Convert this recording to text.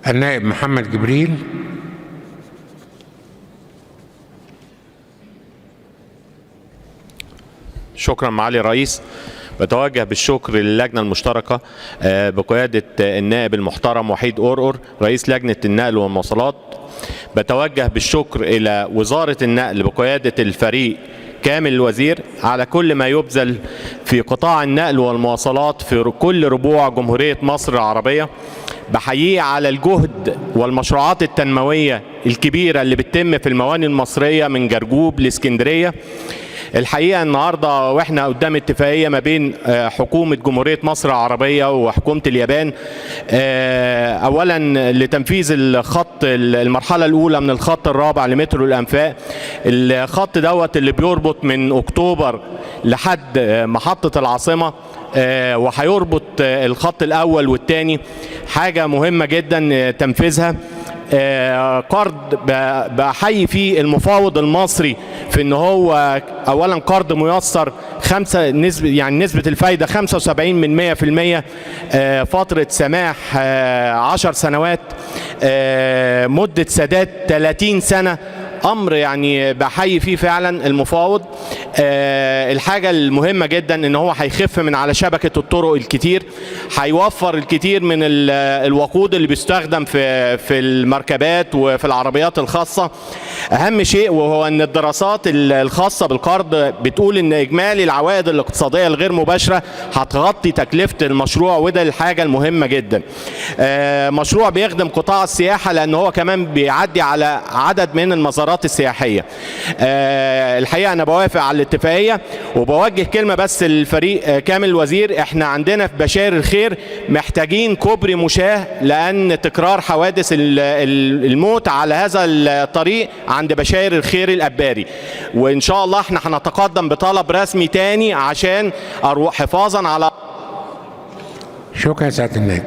النائب محمد جبريل. شكرا معالي الرئيس. بتوجه بالشكر للجنة المشتركة بقيادة النائب المحترم وحيد أورور رئيس لجنة النقل والمواصلات. بتوجه بالشكر إلى وزارة النقل بقيادة الفريق كامل الوزير على كل ما يبذل في قطاع النقل والمواصلات في كل ربوع جمهورية مصر العربية. بحييه على الجهد والمشروعات التنموية الكبيرة اللي بتتم في الموانئ المصرية من جرجوب لإسكندرية. الحقيقة النهاردة وإحنا قدام اتفاقية ما بين حكومة جمهورية مصر العربية وحكومة اليابان، أولا لتنفيذ الخط المرحلة الأولى من الخط الرابع لمترو الأنفاق، الخط دوت اللي بيربط من أكتوبر لحد محطة العاصمة، وهيربط الخط الأول والثاني. حاجة مهمة جدا تنفيذها. قرض بحيي فيه المفاوض المصري في ان هو اولا قرض ميسر 5 نسبة، يعني نسبة الفايدة 75%، فترة سماح 10 سنوات، مدة سداد 30 سنة. امر يعني بحيي فيه فعلا المفاوض. الحاجة المهمة جدا ان هو هيخف من على شبكة الطرق الكتير، هيوفر الكتير من الوقود اللي بيستخدم في المركبات وفي العربيات الخاصة. اهم شيء وهو ان الدراسات الخاصة بالقرض بتقول ان اجمالي العوائد الاقتصادية الغير مباشرة هتغطي تكلفة المشروع، وده الحاجة المهمة جدا. مشروع بيخدم قطاع السياحة لان هو كمان بيعدي على عدد من المزارات السياحية. الحقيقة أنا بوافق على الاتفاقية، وبوجه كلمة بس للفريق كامل الوزير. احنا عندنا في بشاير الخير محتاجين كوبري مشاة، لأن تكرار حوادث الموت على هذا الطريق عند بشاير الخير الأباري، وإن شاء الله احنا هنتقدم بطلب رسمي تاني عشان حفاظا على. شكرا سيادة النائب.